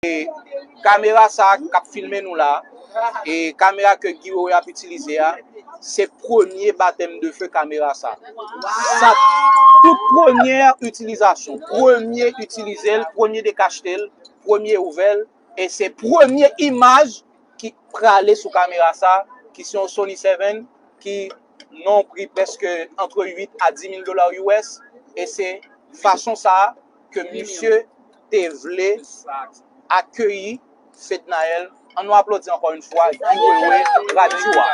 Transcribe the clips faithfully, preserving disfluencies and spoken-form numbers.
E kamera sa k ap filme nou la, e kamera ke Guy Wewe ap itilize a, se premye batèm de fe kamera sa. Sa, tout premyè itilizasyon, premye itilize l, premye dekachte l, premye ouvè l, e se premye imaj ki prale sou kamera sa, ki se yon Sony Seven, ki nan yon pri prèske antre uit a di mil dola U S, e se fason sa a ke misye te vle akeyi Fednaelle. Ann nou aplodi ankò yon fwa Guy Wewe Radio a.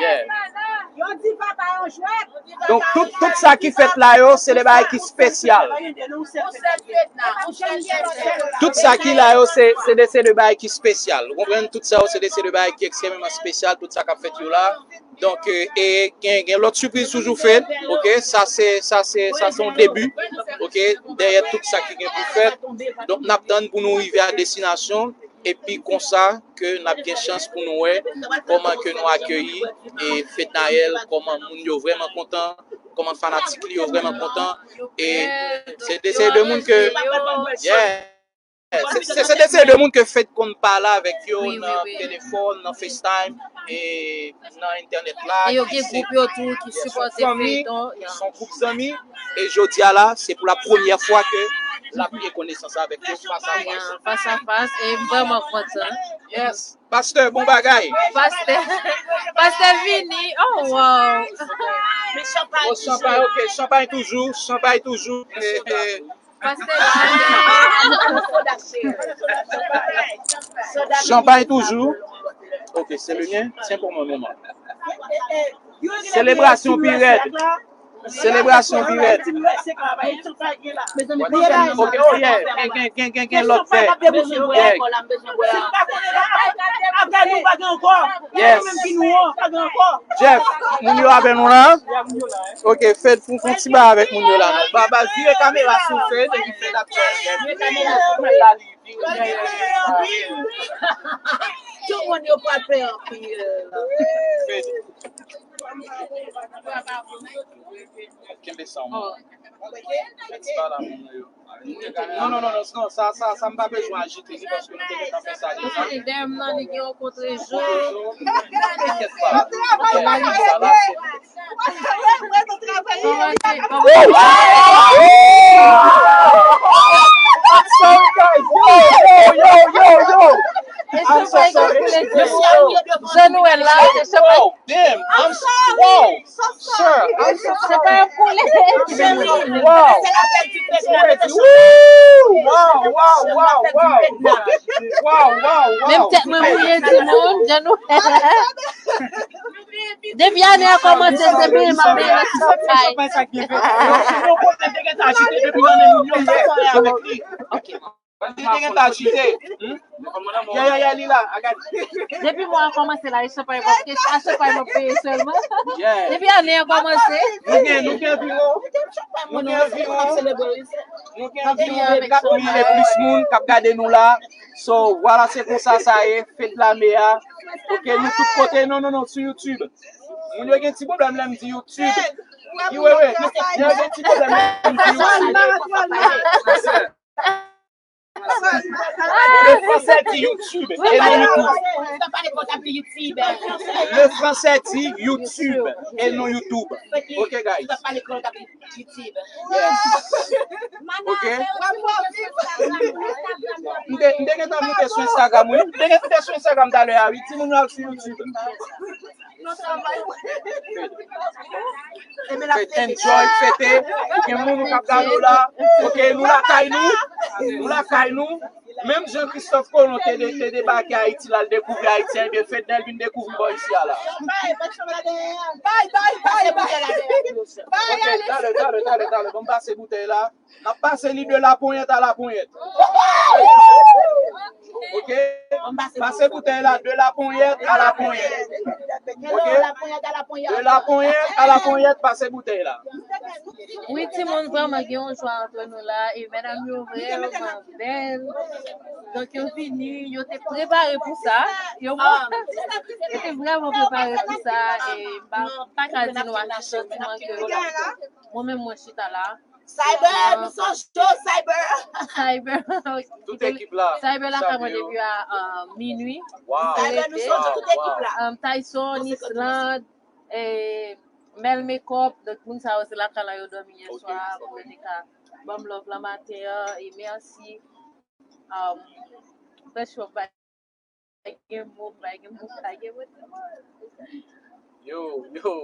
Yeah. Yeah. Donk, tout, tout sa ki fèt la yo, se de bagay ki espesyal. Tout sa ki la yo, se, se de, se de bagay ki espesyal. Ou konprann? Tout sa yo, se de, se de bagay ki ekstrèmeman espesyal, tout sa k ap fèt yo la. Donk, e, e gen, gen lòt sipriz toujou fèt, oke? Sa se, sa se, sa se yon debi, oke? Dèyè tout sa ki gen pou fèt. Donk, n ap tann pou nou rive a destinasyon. Epi konsa ke n ap gen chans pou nou wè kòman ke nou akeyi e Fednaelle, kòman moun yo vrèman kontan, kòman fanatik li yo vrèman kontan. E se de seri de moun ke, yeah, se, se, se de seri de moun ke Fed konn pale avèk yo nan telefòn, nan FaceTime, e nan entènèt la, e yo gen gwoup yo tou ki sipòte feyton. Se yon gwoup zanmi. E jodi a la, se pou la premyè fwa ke l ap gen konesans avèk yo fas a fas. Fas a fas, e m vrèman kontan. Yes. Pastè, bon bagay. Pastè, pastè vini. Oh, wow. Oh, chanpay, ok. Chanpay toujou, chanpay toujou. Eh, eh. Pastè la. Champagne toujours. Ok, c'est le mien. Tiens pour moi, maman. Selebrasyon pi rèd. Selebrasyon pi rèd. Ok, oh yeah. Gen, gen, gen, gen, gen lòt vè. Yeah. Yes. Jeff, moun yo avè nou la. Ok, Fed, fè, fè yon ti bagay avèk moun yo la. Ba, ba, vire kamera sou Fed, epi Fed ap fè. Tout moun yo pral fè anpil. Kenbe sa, man. Ti pa la, moun yo. Non, non, non, non, non, sa, sa, sa, m pa bezwen ajite li paske nou te gentan fè sa deja. Dèyè m nan, li gen yon kontrejou. Tenkèt pa. Sa la, se I'm sorry, guys. Yo, yo, yo, yo, yo. I'm so sorry. Jan nou wè la, se chanpay. Oh, damn. I'm s- wow. Sir, I'm so sorry. Wow. Woo! Wow, wow, wow, wow. Wow, wow, wow. Menm tèt mwen mouye, timoun, jan nou wè. Depi ane a kòmanse, se byen m ap byen nan chanpay. Yon kote te gentan ajite depi ane moun yo pa pale avèk li. Ok. Li te gentan ajite. Hmm? Ya, ya, ya, li la. Depi mwa a kòmanse la, e chanpay m ap, e chanpay m ap peye sèlman. Yeah. Depi ane a kòmanse. Nou gen, nou gen anviwon, nou gen anviwon, nou gen anviwon kat mil e plis moun k ap gade nou la. So, vwala, se konsa sa ye, fèt lame a. Ok, nou tout kote, non, non, non, sou YouTube. Moun yo gen ti pwoblèm lè m di YouTube. Wi, wi, wi. Yo gen ti pwoblèm lè m di YouTube. Le français dit YouTube et non YouTube. Le français dit YouTube et non YouTube. Ok, guys. Yes. Ok. M te, m te gentan moute sou Instagram, wi. M te gentan moute sou Instagram talè a, wi. Timoun yo al sou YouTube. Fèt, enjoy, fete. Gen moun k ap gade w la. Ok, nou lakay nou. Nou lakay nou. Menm jan Kristòf Kolon te de-, te debake Ayiti, l al dekouvri Ayiti, ebyen, Fednaelle vin dekouvri bò isi a la. Ok, talè, talè, talè, talè. Bon, m pase boutèy la. N ap pase li de la ponyèt a la ponyèt. Ok? Pase boutèy la de la ponyèt a la ponyèt. Ok? De la ponyèt a la ponyèt, pase boutèy la. Wi, timoun, vrèman gen yon jwa antre nou la, e medam yo vrèman bèl. Donk, yo vini, yo te prepare pou sa. Yo, yo te vrèman prepare pou sa, e m pa, pa ka di nou a ki santiman ke mwen menm mwen chita la. Cyber, nou se on show, Cyber. Cyber. Tout ekip la. Cyber la kay mwen depi a uh, minui. Wow. Cyber, nou se on show, tout ekip la. Um, Tyson, Island, eh, Mel Makeup, donk moun sa yo se lakay la yo dòmi yè swa pou yo te ka ban m love la maten an, e mèsi. Um, Best show, pa gen mo, pa gen mo, pa gen mo. Yo, yo.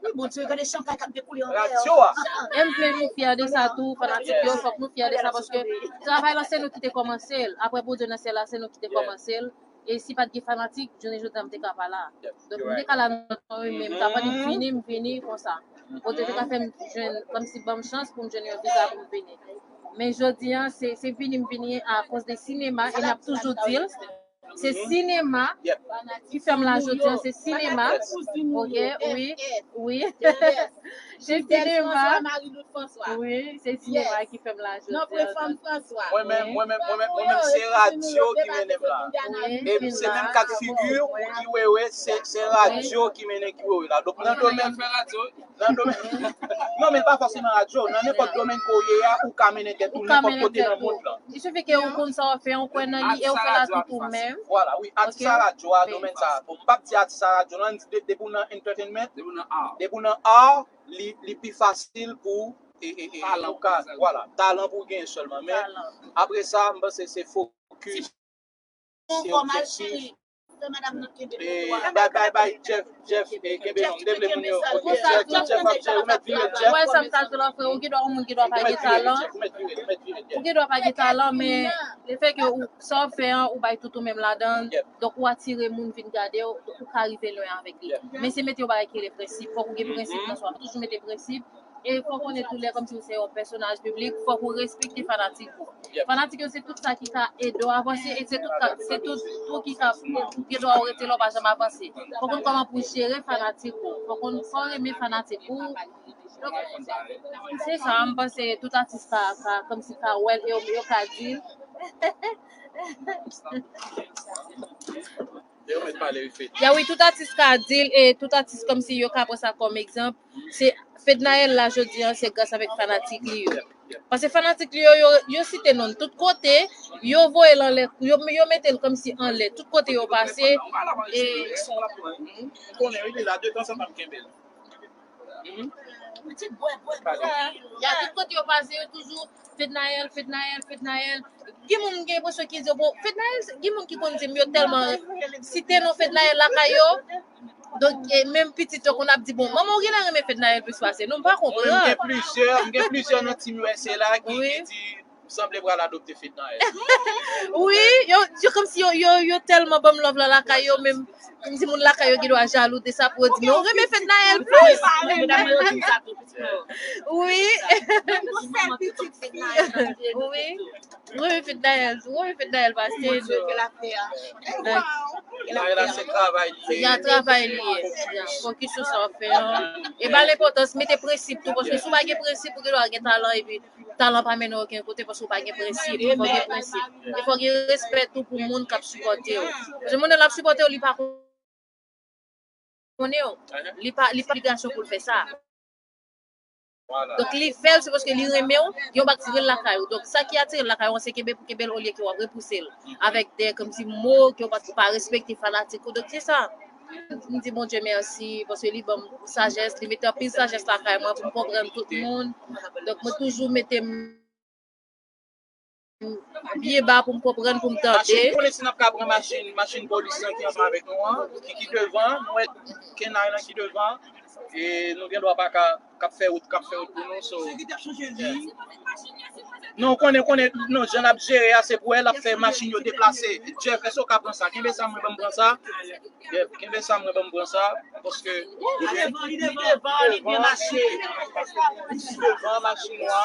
Wi, Bondye, gade chankay k ap dekoule anlè. Radyo a. E m vle nou fyè de sa tou, fanatik yo, fòk nou fyè de sa paske travay lan se nou ki te kòmanse l. Apre Bondye nan syèl la, se nou ki te kòmanse l. E si pa t gen fanatik, jounen jodi a m te ka pa la. Donk m te ka la nan tan wi, men m ta pale m vini, m vini konsa. Bondye te ka fè m jwenn, kòmsi ban m chans pou m jwenn yon viza pou m vini. Men jodi a, se se vini m vini akoz de sinema, e n ap toujou di l. Se sinema ki fè m la jodi a, se sinema. Ok, wi, wi. Se sinema. Wi, se sinema ki fè m la jodi a. Mwen menm, mwen menm, mwen menm, mwen menm, se radyo ki mennen m la. E se menm ka de figi ou di Wewe, se se radyo ki mennen Kiwewe la. Donk nan domèn nan domèn non, men pa fòseman radyo. Nan nenpòt domèn ke w ye a, ou ka mennen tèt ou nenpòt kote nan mond lan. Il suffit ke ou konn sa w ap fè, ou kwè nan li e ou fè l a tout ou menm. Vwala, wi, atis a radyo a, domèn sa a. Bon, m p ap di atis a radyo non, de- depi w nan entertainment, depi w nan art, li li pi fasil pou e e e ou ka, vwala, talan pou w genyen sèlman. Men apre sa, m panse se fokis. Bon, bon, mal cheri. Fè madanm nan kenbe Eh, poto a. Bay, bay, bay, Jeff, Jeff, eh, kenbe non, m te vle moun yo. Ok, Jeff, Jeff ap jere, ou mèt vire, Jeff. Wè sa m ta di la frè, ou gen dwa, yon moun gen dwa pa gen talan. Ou mèt vire, ou mèt vire, Jeff. Ou gen dwa pa gen talan, men lefètke ou sa w ap fè an, ou bay tout ou menm ladan, donk ou atire moun vin gade w, donk ou ka rive lwen avèk li. Men se mete yon bagay ki rele prensip, fòk ou gen prensip nan sa w ap fè, toujou mete prensip. E fò w konnen tou lè kòmsi ou se yon pèsonaj piblik, fòk ou respekte fanatik ou. Fanatik yo se tout sa ki ka ede w avanse e se tout ka, se tout tou ki ka gen dwa ou rete la ou pa janm avanse. Fò w konn kòman pou jere fanatik ou. Fò w konn fò w renmen fanatik ou. Donk, se sa, m panse tout atis ka, ka kòmsi ka wè l e yo, yo ka di l. Yo mèt pale wi Fed. Ya wi, tout atis ka di l e tout atis kòmsi yo ka pran sa kòm egzanp. Se Fednaelle la jodi an, se gras avèk fanatik li yo. Paske fanatik li yo, yo, yo site non l tout kote, yo voye l anlè, yo, yo mete l kòmsi anlè tout kote yo pase. E M konnen wi, li la, de tan sa pa m kenbe l. Pitit bwè, bwè, bwè. Ya tout kote yo pase, yo toujou Fednaelle, Fednaelle, Fednaelle. Gen moun gen enpresyon ki di, bon, Fednaelle, gen moun ki konn di m yo tèlman site non Fednaelle lakay yo. Donk, e, menm pitit yo konn ap di, bon, manman w genlè renmen Fednaelle plis pase nou, m pa Mwen, m konprann. gen plizyè, m gen plizyè nan Team U S A la ki, ki di, m sanble pral adopte Fednaelle. Wi, yo, yo kòmsi yo, yo, yo tèlman ban m love la lakay yo, menm m di moun lakay yo gen dwa jalou de sa pou yo di, men ou renmen Fednaelle plis. Wi. Wi. Ou renmen Fednaelle, ou renmen Fednaelle pase nou. Fednaelle la se travay li. Ya travay li ye. Ya, fokis sou sa w ap fè an. E ba l enpòtans, mete prensip tou, paske si w pa gen prensip, ou gen dwa gen talan, epi talan pa mennen w okenn kote, paske w pa gen prensip. Fò w gen prensip. E fò w gen respè tou pou moun k ap sipòte w. Paske moun nan l ap sipòte w, li pa konnen w. Li pa, li pa obligasyon pou l fè sa. Donk, li fè l, se paske li renmen w, gen yon bagay ki atire l lakay ou. Donk, sa ki atire l lakay ou an, se kenbe pou kenbe l, olye ke w ap repouse l avèk de, kòmsi mo ke w pa, pa respekte fanatik ou. Donk, se sa. M di Bondye mèsi, paske li ban m sajès, li mete anpil sajès lakay mwen pou m konprann tout moun. Donk, mwen toujou mete m byen ba pou m konprann, pou m tande. Machin, konnen si n ap ka pran machin, machin polis lan ki ansanm avèk nou an, ki, ki devan, nou wè Kenay lan ki devan, e nou gen dwa pa ka, k ap fè wout, k ap fè wout pou nou, so. Non, konnen, konnen, non, jan l ap jere a, se pou wè l ap fè machin yo deplase. Jeff, èske w ka pran sa? Kenbe sa, mwen ban m pran sa. Kenbe sa, mwen ban m pran sa, paske li devan, li devan, li byen mache. Li devan machin nwa.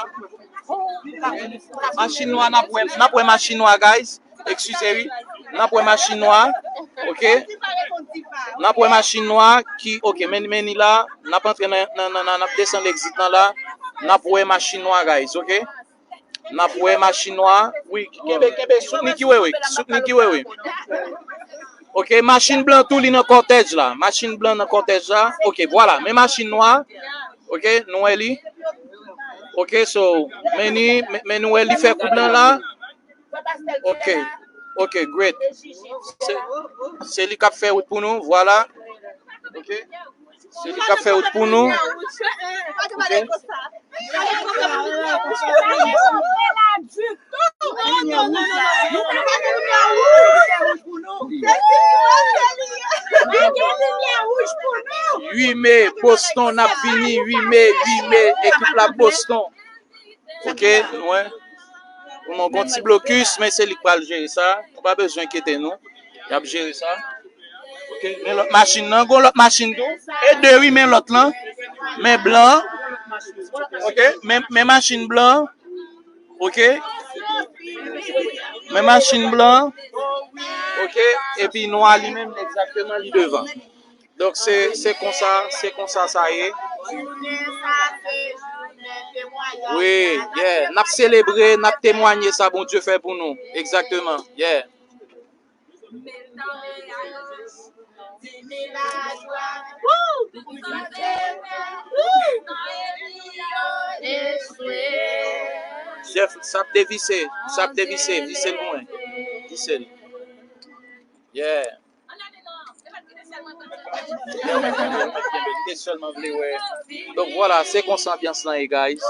Machin nwa, n ap wè, n ap wè machin nwa, guys. Eskize, wi. N ap wè machin nwa. Ok. N ap wè machin nwa ki, ok, men, men ni la. N ap antre nan, nan, nan, nan, n ap desann exit lan la. N ap wè machin nwa, guys, ok. N ap wè machin nwa. Wi, kenbe, kenbe, soutni Kiwewe, soutni Kiwewe. Ok, machin blan tou li nan kòtèj la. Machin blan nan kòtèj la. Ok, vwala, men machin nwa. Ok, nou wè li. Ok, so, men ni, men, men nou wè li fè koub lan la. Ok, ok, great. Se, se li k ap fè wout pou nou, vwala. Ok. Se li k ap fè wout pou nou. Ok. Uit me, Boston, n ap vini, uit me, uit me, ekip la Boston. Ok, nou wè. Nou gon ti blokis, men se li k pral jere sa. Nou pa bezwen enkyete nou. Y ap jere sa. Ok, men lòt machin nan, gon lòt machin tou. E de wi, men lòt lan. Men blan. Ok, men, men machin blan. Ok. Men machin blan. Ok, epi nwa li menm, egzakteman, li devan. Donk, se, se konsa, se konsa sa ye. Wi, yeah. N ap selebre, n ap temwaye sa Bondye fè pou nou. Egzakteman, yeah. Jeff, sa ap devise, sa ap devise, vise l mwen. Vise l. Yeah. Li te sèlman vle wè. Donk, vwala, se konsa anbyans lan ye, guys.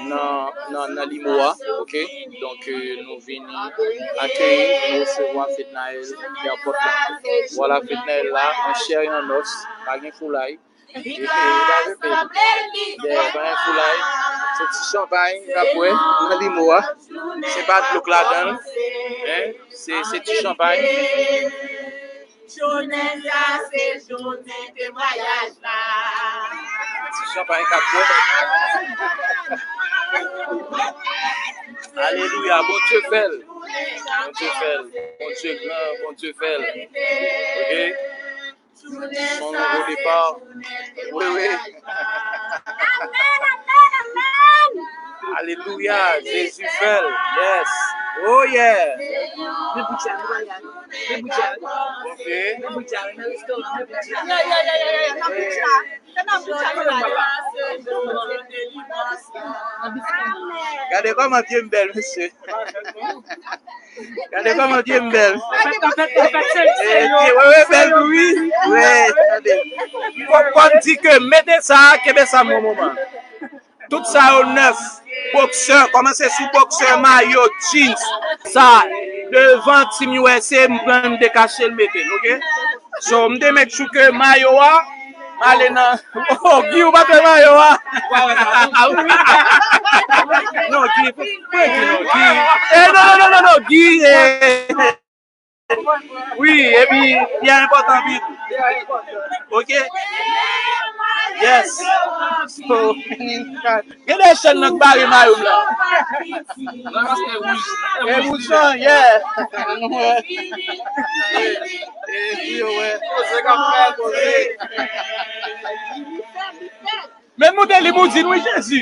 Nan, nan, nan Limo a, ok? Donk, euh, nou vini akeyi, nou resevwa Fednaelle, airport la. Vwala, Fednaelle la, an chè e an os, pa gen foulay. Epi, pa gen foulay. Se ti chanpay, n ap bwè, nan Limo a. Se pa dlo k ladan l. Hein? Se, se ti chanpay. Jounen sa se jounen temwayaj la. Ti chanpay k ap bwè. Alelouya, Bondye fè l. Bondye fè l. Bondye gran, Bondye fè l. Ok? Se yon nouvo depa. Wi, wi. Amèn, amèn, amèn. Alelouya, Jezi fè l. Yes. Oh yeah. Men bout sa, nou pral la. Men bout sa. Ok. Men bout sa, nan restoran, men bout sa. Yeah, yeah, yeah, yeah, yeah. Nan bout sa. Se nan bout sa nou pral la. Amèn. Gade kòman pye m bèl, mesye. Gade kòman pye m bèl. Anfèt, anfèt, anfèt, se, se yo. Eh, pye, wè, wè, bèl tou, wi. Wè, tande. Fòk, fòk m di ke mete sa, kenbe sa m yon moman. Tout sa yo nèf. Boksè, kòmanse sou boksè, mayo, jeans. Sa, devan Team U S A, m pran, m dekache l, mete l, ok? So, m te make sure ke mayo a, m ale nan, oh, Guy, ou pa t wè mayo a? Non, Guy, pran Guy, non, Guy. Eh, non, non, non, non, non, Guy, eh. Wi, epi, li enpòtan anpil. Ok? Yes. So, gen de chèn nan k bare mayo m la. E wouj lan, yeah. E, e, wi, wè. Koze k ap fè, koze. Men moute limouzin, wi, Jezi.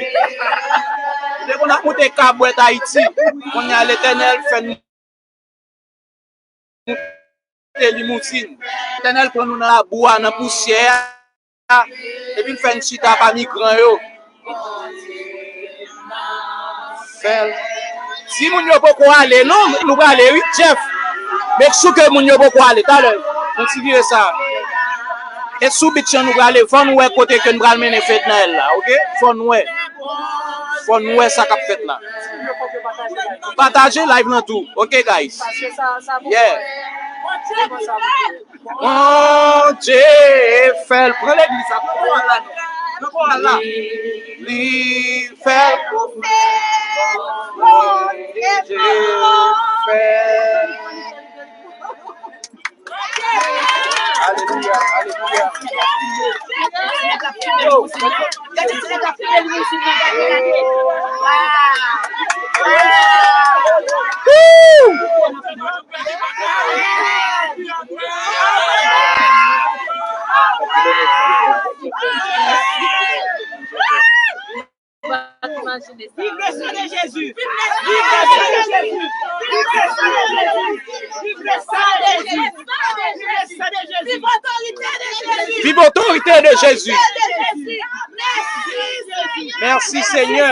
Depi n ap moute kabwèt Ayiti, kounye a Letènèl fè n moute limouzin. Letènèl pran nou nan labou a, nan pousyè a, epi l fè n chita pami gran yo. Fè l. Si moun yo poko ale, non, nou prale, wi, Jeff. Make sure ke moun yo poko ale, talè. Kontinye sa. E sou beach lan nou prale, fò nou wè kote ke n pral mennen Fednaelle la, ok? Fò n wè. Fò n wè sa k ap fèt la. Pataje live lan tou, ok, guys? Yeah. Bondye fè l. Pran legliz la, pran koral la, non. Pran koral la. Li fè l. Bondye fè l. Alelouya, alelouya. Yo. Woo! Viv le sang de Jésus! Viv le sang de Jésus! Viv le sang de Jésus! Viv le sang de Jésus! Viv le sang de Jésus! Viv otorite de Jésus! Viv otorite de Jésus! Mèsi, Senyè! Mèsi, Senyè!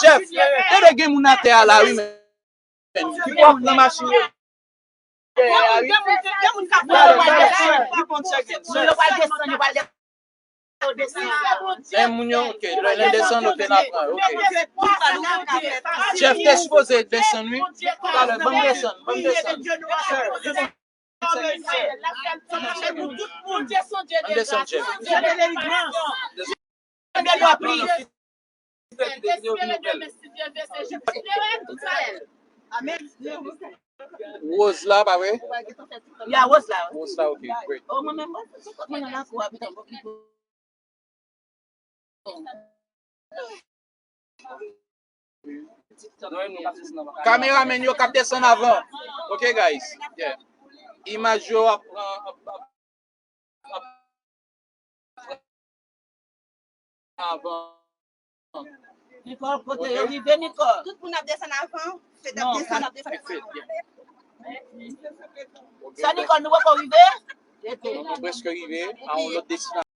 Jeff, tande gen moun atè a la, wi, men. Ki pwòp nan machin yo. Dèyè a, wi. Gade, gade, gade, keep on checking. Yo pral desann, yo pral desann. En moun yo, ok. Lè, lè desann, ok, n a pran, ok. Jeff te sipoze desann, wi. Talè, ban m desann, ban m desann. An desann, Jeff. Rose la, pa vre? Ya, Rose la. Rose la, ok, great. Kameramen yo k ap desann avan. Ok, guys. Yeah. Imaj yo ap pran, ap, ap, ap pran avan. Nicole, kote yo rive, Nicole? Tout moun ap desann avan. Se t ap desann, ap desann avan. Ok, Sa, Nicole, nou poko rive? Nou prèske rive a yon lòt destinasyon.